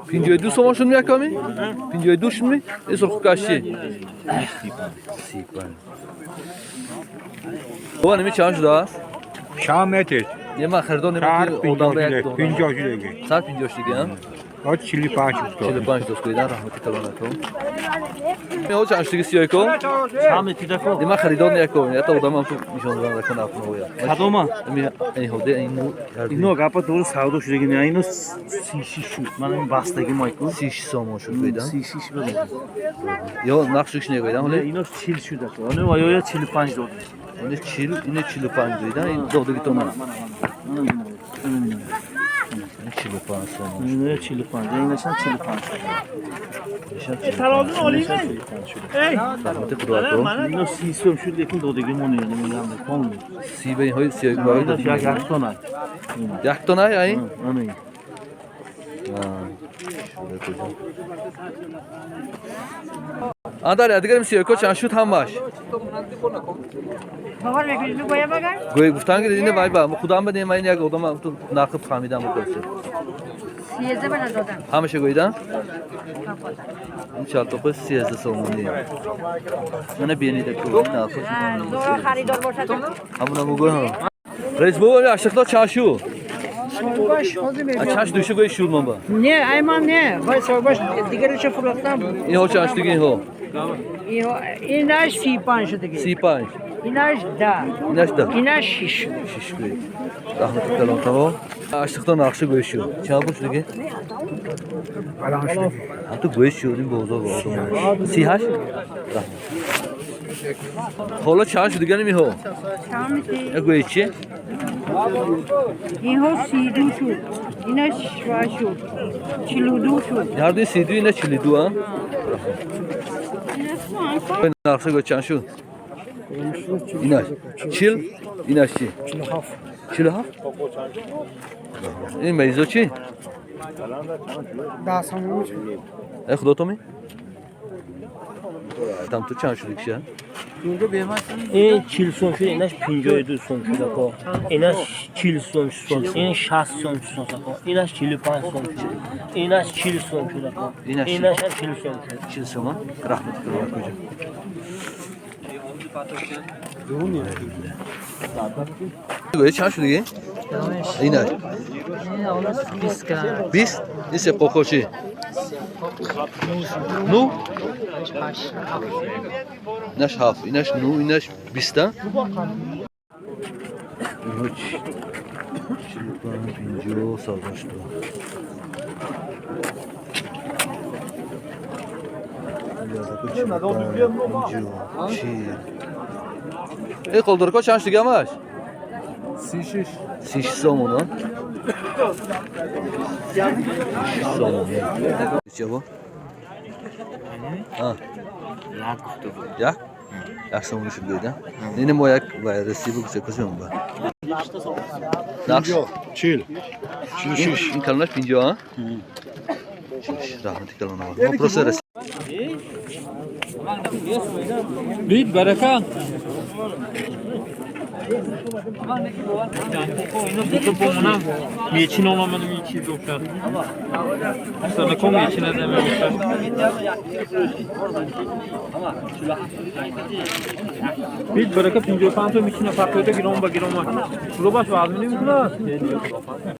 52 сомон шуд мияками? 52 шуд ми? Ин сурхукашчи? 35. Бобо ними чанд шудааст? Чанд метр? Не ман харидор неми ки одам ба як дона. 50 шудагӣ. Сар 50 шудагӣ, ҳа? Ҳа, 45 шуд. 45 дост гӯидан раҳмати калонатон. Меҳо чанд шудагӣ сиёйко? Чанд метидако? Не ман харидор неяко. Ята одамам ту нишон додан ракон афноя. Кадома? Ин ҳоде ину. Ино гапа дуруст савдо шудагӣ не, ино 36 шуд. Ман ин бастагӣ майку. 36 сомон шуд гӯидан. 36 буда. Ё нақшиш негӯидан ҳоле? Ино 40 шуд ака. Оне ва ё 45 дод. Ин 40, ин 45 гӯидан, ин додагитона. Ин 45 сомон. Ино 45, инашам 45 шуд. Тарозун олиме? Раҳмати Худо. Ино 30 сом шуд, лекин додагӣ мо не, намедонам, полный. Си ба инҳои сиёҳ Ино як яктона. Яктона ай? Ана ин. Андар дигарим сиёҳко чанд шуд ҳамаш? Гӯй гуфтан ки ине вай ба худам ба нема ин як одам ту нархи фаҳмидам бикарси. Ҳамаша гӯидан? Ин чалтоқи 13 сомонӣ. Мана бенида ку нархи. Ҳамуна мугӯ ҳам. Раис бобо ашиқдо чанд шуд? Чанд душу гӯи шуд ман ба? Не, ай ман не. Вай соҳибаш дигарашо фурӯхтам. Инҳо чанд шуд инҳо? Инаш 35 шуд дига. 35. Инаш 10. Инаш 10. Инаш 6 шуд. 6 гӯи. Раҳмати калон тамом. Ашиқдо нақша гӯи шуд. Чанд буд дига? Ҳа ту гӯи шуд ин бозор ба одам. 38? Раҳмат. Ҳоло чанд шуд дига нимиҳо? Як гӯи чи? Инҳо 32 шуд. Инаш ва шуд. 42 шуд. Ҳар дуи 32, ина 42, а? Нақша гӯи чанд шуд? Инаш 40, инаш чи? 47? Ин мейзо чи? Э худо томи? Там ту чанд шуд киша? Ин 40 сом шуд, инаш 52 сом шуд ака. Инаш 40 сом шуд, ин 60 сом шуд ака. Инаш 45 сом шуд. Инаш 40 сом шуд ака. Инаш Инаш ҳам 40 сом шуд. 40 сомон? Раҳмати калон куҷо? Гӯя чанд шуд дига? Инаш 20? Ин сепқоқо чи? Ну? Инаш ҳафт, инаш ну, инаш биста? Инҳо 45, 50 савдо шуд. Эй қолдорко чанд шуд ҳамаш? 36. 36 сомон, а? 36 сомон. Чего? А. Як? Як сомон шуд гӯида? Ине мо як ва расибу гуфта кузем ба. Нақш 40. 46. Ин калонаш 50, а? 46, раҳмати калон. Мо просто расиб. Бит барака. Мечин оламан мечи доштад. Санаком мечин адам доштад. Бит барака 55 то мечина фақат гиром ба гиром. Рубаш вазм намекунад.